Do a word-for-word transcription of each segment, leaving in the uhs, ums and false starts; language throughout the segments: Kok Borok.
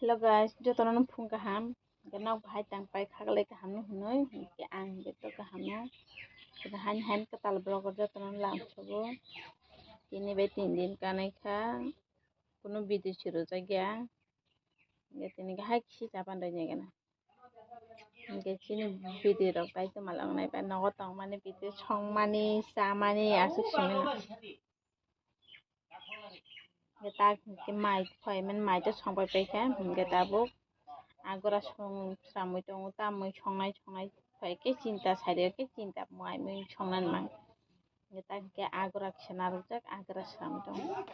Hello guys, jotono phung kaham. Hwnkhe nok bahai tang pai khaklai kaham no hwnwi, hwnkhe ang hwnkhe to kaham no. Hwnkhe hain hain kwtal vlog o jotono lamsogo. Tini bai tin din kanai kha, kunu video chwrwjak ya. Hwnkhe tini khe hai kisi chapan rwinai gana. Hwnkhe chini video rok tai tongma langnai ba nogo tongmani video songmani chamani aswk simi. Hwnkhe tak hwnkhe mai phaimani mai to songpai paikha, hwnkhe tabuk agora song samui tongo, tamui songnai songnai phaikhe chinta sari khe chinta mai mui songnani mang. Hwnkhe tak hwnkhe agora kisa narwkjak, agora samui tongo.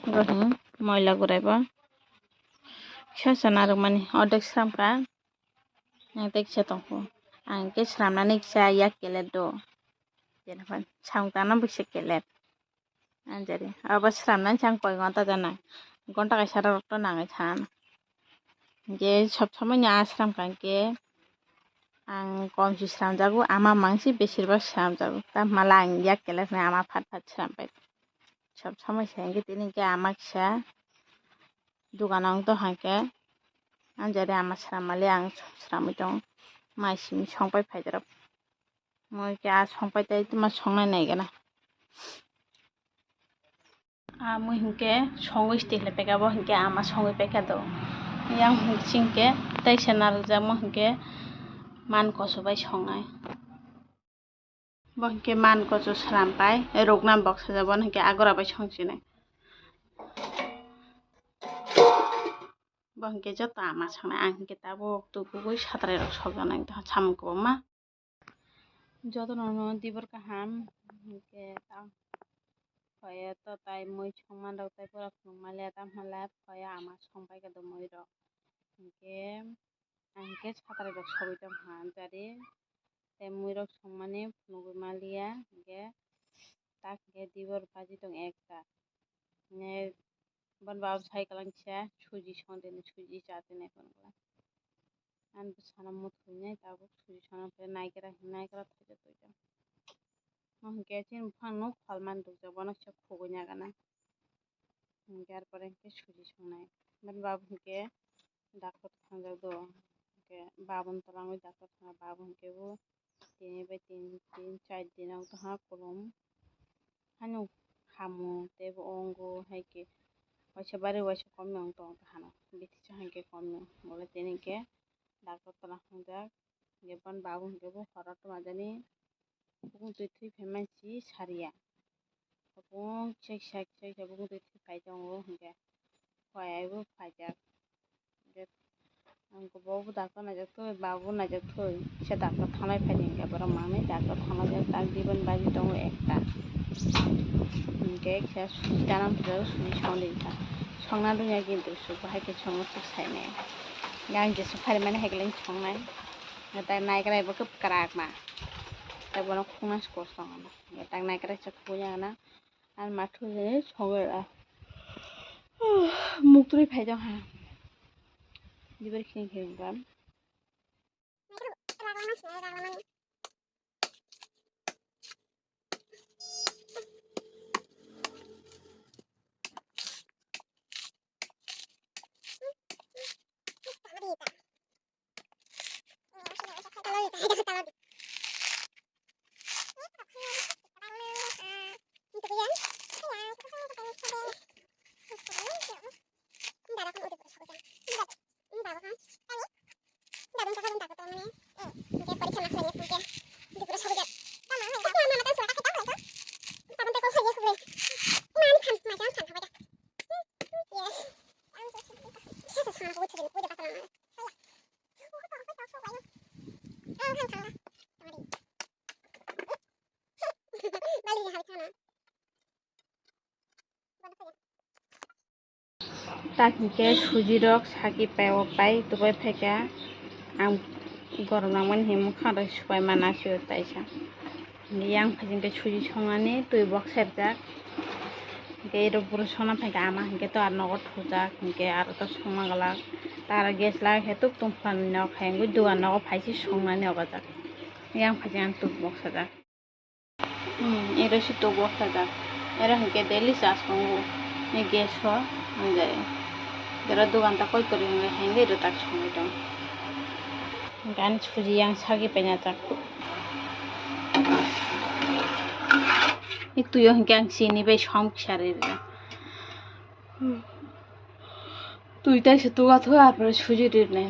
Abo hwn moila gurai bo kisa sa narwkmani ordek sramkha, ang tei kisa tongkho. Ang khe sramnani kisa yak kelet do, jenaphan samung tangna bo kisa kelet. Anjari abo sramnani sang koi gonta jana, gonta kaisa rok to nangwi than. Hwnkhe sob somoi no a sramkha hwnkhe ang komsi sramjago, ama mangsi besir bak sramjago. Tamhala ang yak kelet hwnwi ama phat phat srampai. Sob somoi se hwnkhe tini hwnkhe ama kisa dogano wng tong hwnkhe, anjari ama srammali ang sramwi tong, mai simi songpai phaijak rok. Moi khe a songpai tei tuma songnai nai gana. A mui hwnkhe songwi stikle peka bo hwnkhe ama songwi peka do. Yang hwnkhe chingkhe teisa narwkjakma hwnkhe man koso bai songnai. Bo hwnkhe man koso srampai rukna boksa jabo hwnkhe agora bai songchinai. Bo hwnkhe joto ama songnai, ang hwnkhe tabuk tubugwi satrai rok sokjaknai samung kwbangma. Jotono no dibor kaham, hwnkhe ta phoya to tai mui songman rok tai pura phunukma le, tamo hwnle phoya ama songpai kha do mui rok. Hwnkhe ang hwnkhe satrai rok sogwi tong kha, anjari tei mui rok songmani phunugwi maliya, hwnkhe tak hwnkhe dibor baji tong ekta. Hwnkhe Bon baba sai kwlangsa suji songdini, suji chatini phunukla. Ani bwsano muthungnai tabuk suji songna pore naikra hin naikra thaijak toijak. Hwnkhe chini buphang nuk phalmani dukjak, bono kisa khugui nagana. Hwnkhe arpore hwnkhe suji songnai. Bon baba hwnkhe doctor thangjak do. Hwnkhe babun twlangwi doctor thangkha, babu hwnkhe bo tini bai tin, tin char din o wngtongkha kolom. Hano hamo tei bo ongo hai khe waisa bari waisa komni wng tong hano bithi cha hai khe komni wng le tini khe doctor twlang hwnjak. Hwnkhe bon babu hwnkhe bo horo twmajani bukung twi thwi phaimani si sariya. Bukung kisa kisa kisa kisa bukung twi thwi phai tongo hwnkhe. Phaiyabo phaijak. Hwnkhe ang bo bo doctor naijak thoi, babu naijak thoi. Kisa doctor thanglai phaidi hwnkhe borok manwi doctor thanglai jak, tak dibon baji tongo ekta. Hwnkhe kisa suji tana phuljak, suji songdi wngkha. Songna dungya kintu suk bahai khe songo suk sainai. Yang jesu pharimani hai khe songnai. Naithai naigra bo khe kwrak ma. Tei bono khungna se kosto wngkha. Naithai naigra se khungya na. Ang mathu je songo ra. Muktwi phai dong ha. Dibar khini khini wngkha. Tak hwnkhe suji rok saki pai o pai tubai phaikha. Ang gorom nangmani hinwi mwkhang rok supai mana sio taisa. Yang phaising khe suji songnani twi bok serjak. Hwnkhe ero buru songna phaikha ama hwnkhe to aro nogo thujak hwnkhe aro to songma glak. Ta aro gas lagakhe tuk tungphla ni nok hai wngwi dugan nogo phaisi songnani ogo jak. Yang phaising ang twi bok sajak. Hmm, ero si tuk bok sajak. Ero hwnkhe daily charge tongo. Ni gas o hwnjai. Jara dogan ta koi kori hwnwi haino rwtak songwi tong. Gan suji yang sagi paina tak. Ni tuyo hwnkhe ang sini bai song kisa rwi rwna. Twi tai se tuga thuga, arpore suji rwi rwnai.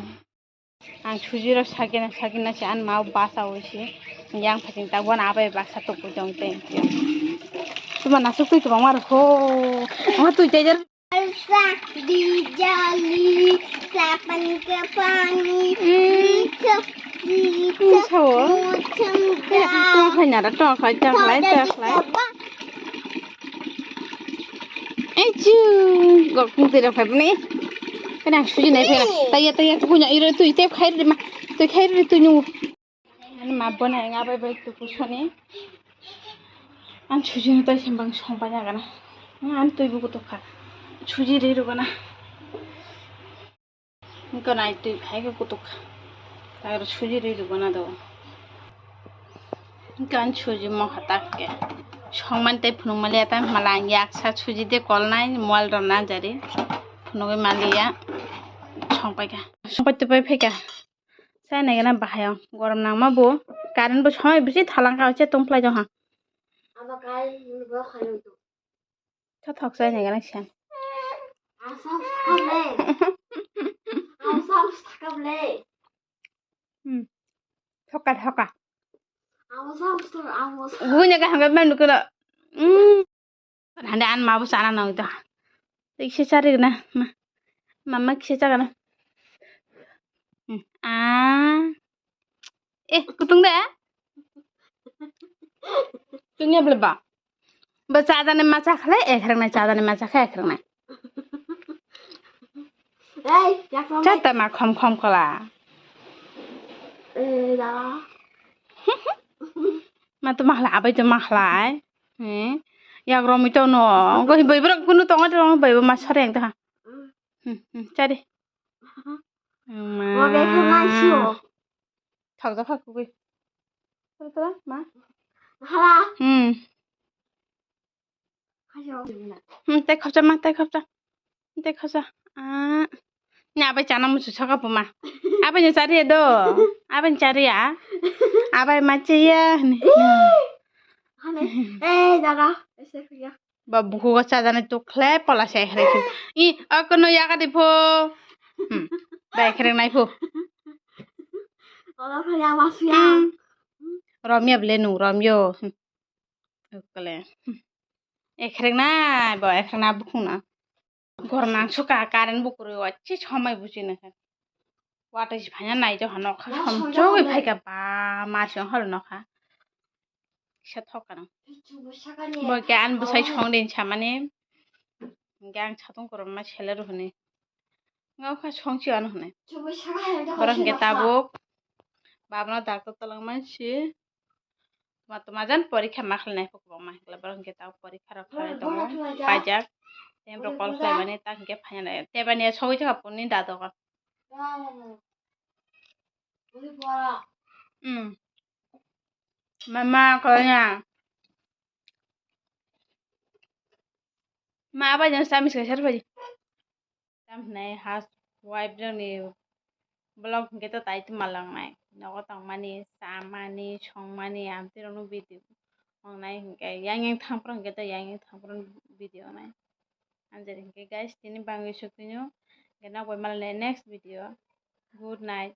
Ang suji rok sakina sakina se ani ma basa oi se. Yang phating ta wan abai baksa topoi tong tei. Tuma nasuk twi tubang mar ho. Ama twi tai jar. Salsa, bijali, sapan ke pani, Hmm. Richok, richok, Sao. Muchum, Tong khai nara, tong khai, tong khai, tong khai. Ei chu, gok kung tira phai ni. Kana suji nai phai. Taya, taya, tu punya iro tu, tep khai ri ma. Tu khai ri tu nyu. Ani ma bona nga bai bai tu kusoni. An suji no tai sembang song pa nya gana. An tu bu kutuk kha. Suji ri ru gana. Wngkha nai twi khai khe kutuk kha. Tagro suji rwi rwgana do. Wngkha ani suji mokha tak khe. Songmani tei phunukmani ya tang mala ang yaksa suji de kolnai mobile rok na jari. Phunugwi manliya. Songpai kha. Songpai twi pai phaikha. Chai nai gana bahai ang. Gorom nangma bo. Current bo somoi bisi thalangkha, oche tongphlai jong ha. Abo kai bo khayo to. Tha thok chai nai gana siya. Ang sab sakam le. Ang sab sakam le. Hmm. Thoka, thoka. Ang sab sakam, ang sab. Gunya ka hangga ban ko. Hmm. Hande an ma bo sana nang to. Kisa chari na. Ma. Mama kisa chagana. Hmm. Ah. Eh, kutung de? Tungya bele ba. Ba chajani ma chakhle, ekhrang nai, chajani ma chakhe, ekhrang nai. Ei, yak ram. Chata ma khom khom khala. Eh, da. Ma to mahla, abai to mahla ai. Hmm. Yak romwi to no. Go bai bro kunu tonga to bai ma sore ang ta. Hmm, hmm, chari. Ma. Wa be kha nai sio. Thok ja kha kubui. Tara, tara, ma. Hala. Hmm. Hajo. Hmm, tei khopsa ma, tei khopsa. Tei khopsa. Ah. Ni abai chana musu saka puma. Abai ni chari do. Abai ni chari ya. Abai ma chiya. Hane. Eh, dada. Ese kuya. Ba bukugo chajani tukhle pola se ekhrek. I, o kono yaga di pho. Hmm. Ba ekhrek nai pho. Ola kha ya masu ya. Hmm. Romya ble nung romyo. Hmm. Ukle. Hmm. Ekhrek nai, ba ekhrek na bukung na. Gor nang suka current bukurwi wa chi somai buchi na kha. Wata si phanya nai jo hano kha. Somchoi phaika ba ma song hal no kha. Kisa thok kano. Bo ke an bwsai song din samani. Hingke ang satung korom ma sele ro hwnwi. Nga kha song chi ano hwnwi. Borok hingke tabuk. Babno doctor tolong man si. Ma tuma jan porikha ma khlai nai pok ma khlai borok hingke tabuk porikha rok khlai tongo. Pajak. Tem rok kol khlai mani ta hingke phanya nai. Tebani sogwi thaka puni dadok. Hmm. Mama, kaya. Ma, bai jang sami se ser bai. Tam nai housewife jang ni vlog hingke to tai tuma lang nai. Nogo tong mani, sa mani, song mani, amtwi rok no video. Ong nai hingke yang yang thang prang hingke to yang yang thang prang video nai. Anjari hingke guys, tini bangwi suk tino. Hingke nok bai malai next video. Good night.